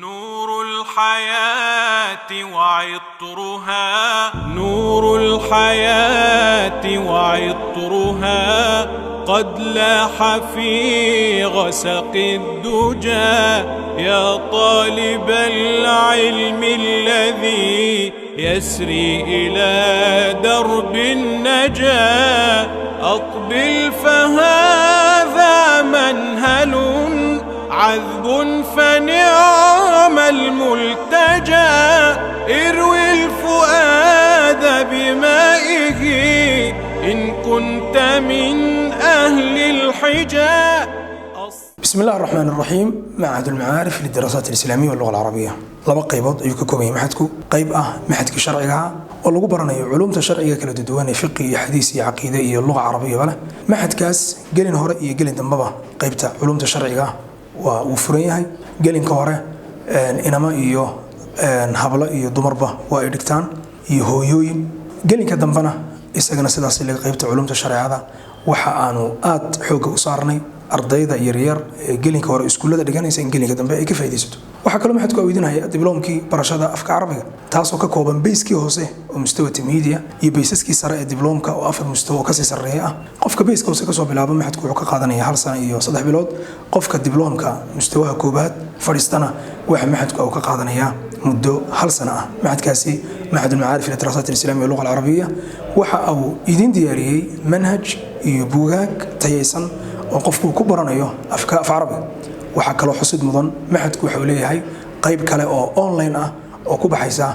نور الحياة وعطرها، نور الحياة وعطرها قد لاح في غسق الدجى. يا طالب العلم الذي يسري إلى درب النجا، أقبل فهذا منهل عذب فنعم الملتجى. اروي الفؤاد بمائه إن كنت من أهل الحجى. بسم الله الرحمن الرحيم. معهد المعارف للدراسات الإسلامية واللغة العربية laba qaybood ayuu ka kooban yahay maxadku. Qayb ah maxadkii sharciga ah oo lagu baranayo culumta sharciga kala duwan ee fiqi iyo xadiis iyo caqiide iyo luqa carabiyaba leh. Maxadkaas gelin hore iyo gelin dambaba qaybta culumta sharciga waa uu furan yahay. Gelinka hore inamo iyo hablo iyo dumarba waa ay dhigtaan iyo hooyooyin. Gelinka dambena isagana sidaas laga qaybta culumta shareecada waxa aanu aad xoogga u saarnay ardayda yaryar ee gelinka hore iskuullada dhiganaysa in gelinka dambe ay ka faa'iidaysato. Waxaa kaloo maxadku aweydinaya dibloomkii barashada afka Carabiga, taasoo ka kooban bayskii hoose oo mustawa tamhiidiya iyo baysaskii sare ee dibloomka oo afar mustawa oo kasii sarreeya ah. Qofka bayska hoose kasoo bilaabo maxadku wuxuu ka qaadanaya 1 sano iyo 3 bilood. Qofka dibloomka mustawaha koobaad fadhiistana waxa maxadku uu ka qaadanayaa muddo hal sano ah. Maxadkaasi معهد المعارف للدراسات الإسلامية واللغة العربية waxa uu idin diyaariyey manhaj iyo buugaag tayaysan oo qofku ku baranayo afka af Carabiga. Waxaa kaloo xusid mudan maxadku wuxuu leeyahay qayb kale oo online ah oo ku baxaysa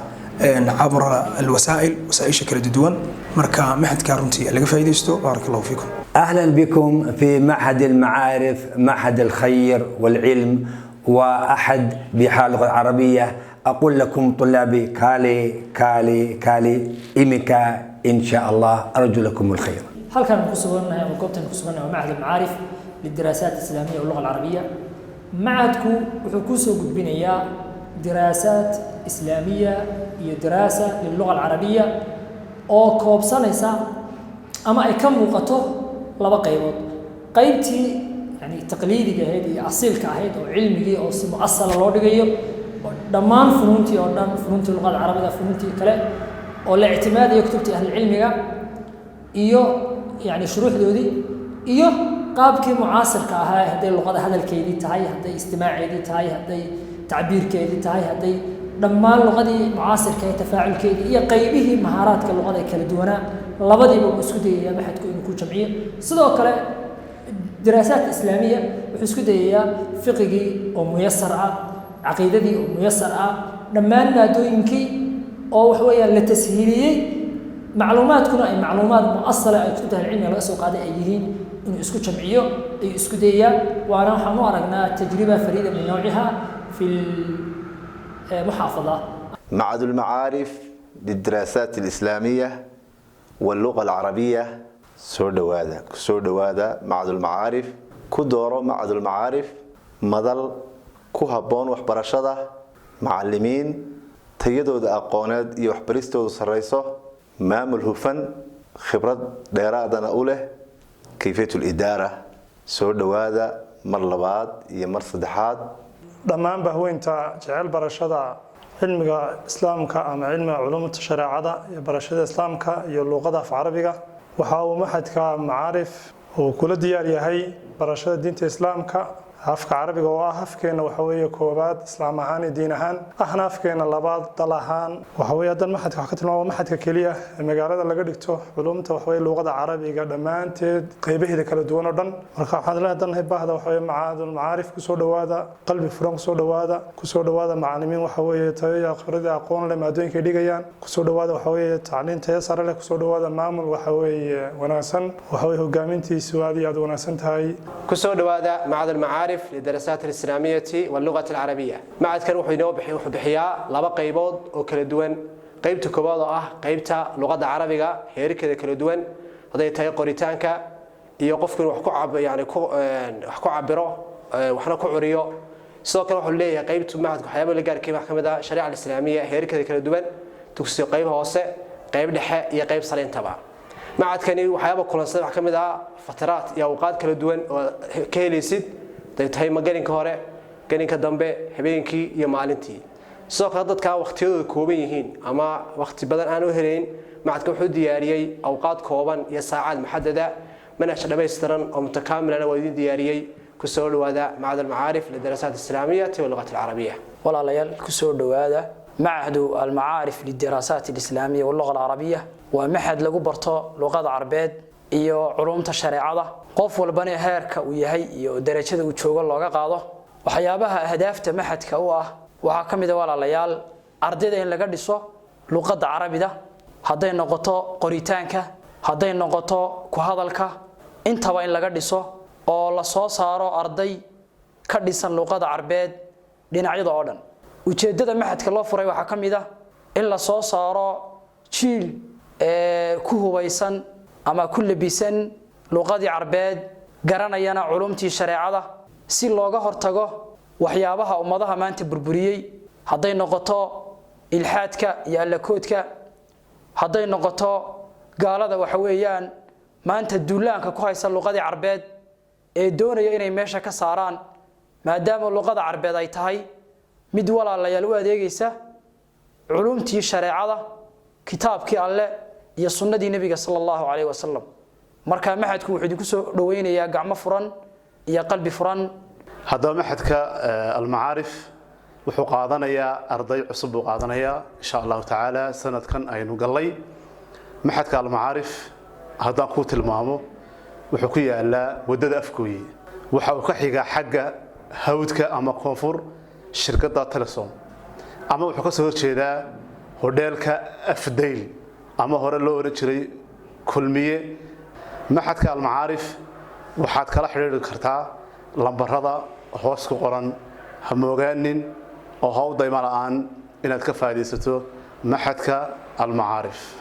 عبر الوسائل wasaaisha kala duwan. Marka maxadka runtii laga faa'iidaysto. بارك الله فيكم. أهلا بكم في معهد المعارف، معهد الخير والعلم وأحد بحال اللغة العربية. أقول لكم طلابي، كالي كالي كالي إمكا إن شاء الله، أرجو لكم الخير. Halkan ku sugannahay ama goobtan ku sugannahay waa معهد المعارف للدراسات الإسلامية واللغة العربية. Macadku wuxuu kusoo gudbinayaa diraasaat islaamiya iyo diraasa للغة العربية oo koobsanaysa ama ay ka muuqato laba qaybood: qaybtii yani taqliidiga ahayd iyo asiilka ahayd oo cilmigii oo si muasala loo dhigayo oo dhammaan funuuntii oo dhan, funuuntii luqada Carabiga, funuuntii kale oo la ictimaadayo kutubtii ahlicilmiga iyo yani shuruuxdoodii, iyo qaabkii mucaasirka ahaa, hadday luqada hadalkeedii tahay, hadday istimaaceedii tahay, hadday tacbiirkeedii tahay, hadday dhammaan luqadii mucaasirka ee tafaaculkeedii iyo qaybihii mahaaraadka luqada ee kala duwanaa. Labadiiba wuu isku dayayaa maxadku inuu ku jamciyo. Sidoo kale diraasaat islaamiya wuxuu isku dayayaa fiqigii oo muyasar ah, caqiidadii oo muyasar ah, dhammaan maadooyinkii oo waxa weeyaan la tashiiliyey, macluumaadkuna ay macluumaad muasala ay kutubta ahlicilmiga laga soo qaaday ay yihiin, inuu isku jamciyo ayuu isku dayayaa. Waana waxaan u aragnaa تجربة فريدة من نوعها في المحافظة. معهد المعارف للدراسات الإسلامية واللغة العربية، soo dhowaada, soo dhowaada معهد المعارف. Ku dooro معهد المعارف, madal ku habboon waxbarashada, macalimiin tayadooda aqooneed iyo waxbaristoodu sarreyso, maamul hufan, khibrad dheeraadana u leh كيفية الإدارة. Soo dhowaada mar labaad iyo mar saddexaad. Dhammaan bahweynta jecel barashada cilmiga Islaamka ama cilmiga culumta shareecada iyo barashada Islaamka iyo luuqada af Carabiga, waxa uu maxadka Macaarif uu kula diyaar yahay barashada diinta Islaamka, afka Carabiga oo ah afkeena waxa weeye koowaad Islaam ahaan iyo diin ahaan, ahna afkeena labaad dal ahaan. Waxa weeye haddan maxadka wax ka tilmaamo, maxadka keliya ee magaalada laga dhigto culumta waxa weeye luuqada Carabiga dhammaanteed qaybaheeda kala duwan oo dhan. Marka waxaan leedahay bahda waxa weeye macaadul Macaarif, kusoo dhowaada qalbi furan, kusoo dhowaada, kusoo dhowaada macallimiin waxa weeye tayo iyo khibrad iyo aqoon leh maadooyinka ay dhigayaan, kusoo dhowaada waxa weeye tacliin tayo sare leh, kusoo dhowaada maamul waxa weeye wanaagsan, waxa weeye hogaamintiisu aad iyo aad u wanaagsan tahay. Kusoo dhowaada معهد المعارف للدراسات الإسلامية واللغة العربية. معهدkan wuxuu bixiyaa laba qaybood oo kala duwan. Qaybta koowaad oo ah qaybta luqadda Carabiga heerkeeda kala duwan, hadday tahay qoritaanka iyo qofku inuu wax ku cab yani ku wax ku cabiro, waxna ku curiyo. Sidoo kale wuxuu leeyahay qaybtu macadku waxyaabo la gaarkay wax ka mid ah shariica islaamiya heerkeeda kala duwan, dugsiyo qayb hoose, qayb dhexe iyo qayb sare intaba. Macadkani waxyaaba kulansaday wax ka mid ah fataraat iyo awqaad kala duwan oo ka helaysid, haday tahay magalinka hore. Gelinka dambe, habeenkii iyo maalintii. Sidoo kale dadkaa waqtiyadooda kooban yihiin ama waqti badan aan u helayn, macadka wuxuu diyaariyey awqaad kooban iyo saacaad muxadada. Manhaj dhammaystiran oo mutakaamilana waa idin diyaariyey. Kusoo dhawaada Macad Almacaarif lidarasaat Islaamiyati waluqat Alcarabiya. Walaalayaal, kusoo dhowaada Machadu Almacaarif Lidiraasaat Alislaamiya walluqa Alcarabiya. Waa maxad lagu barto luqada Carbeed iyo culumta shareecada, qof walbana heerka uu yahay iyo darajada uu joogo looga qaado. Waxyaabaha ahdaafta maxadka u ah waxaa ka mid a, walaalayaal, ardayda in laga dhiso luqadda Carabida, hadday noqoto qoritaanka, hadday noqoto ku hadalka, intaba in laga dhiso oo la soo saaro arday ka dhisan luqada Carbeed dhinacyada oo dhan. Ujeeddada maxadka loo furay waxaa ka mid ah in la soo saaro jiil ku hubaysan ama ku labisan luqadii Carbeed, garanayana culumtii shareecada, si looga hortago waxyaabaha ummadaha maanta burburiyey, hadday noqoto ilxaadka iyo allakoodka, hadday noqoto gaalada waxa weeyaan maanta duulaanka ku haysa luqadii Carbeed ee doonaya inay meesha ka saaraan, maadaama luqada Carbeed ay tahay mid, walaalayaal, u adeegaysa culumtii shareecada, kitaabkii Alle iyo sunnadii Nebiga sala Allahu calayhi wasalam. Marka maxadku wuxuu idinku soo dhoweynayaa gacmo furan iyo qalbi furan. Haddaba maxadka Almacaarif wuxuu qaadanayaa arday cusub buu qaadanayaa, insha Allahu tacaala, sanadkan aynu gallay. Maxadka Almacaarif haddaan kuu tilmaamo, wuxuu ku yaalaa waddada Afgooye. Waxa uu ka xigaa xagga hawdka ama koonfur shirkadda Telesom, ama wuxuu ka soo horjeedaa hodheelka Afdayl ama hore loo oran jiray Kulmiye. Maxadka Almacaarif waxaad kala xidhiidhi kartaa lambarada hoos ku qoran. Ha moogaanin oo ha u dayma la'aan inaad ka faa'iidaysato maxadka Almacaarif.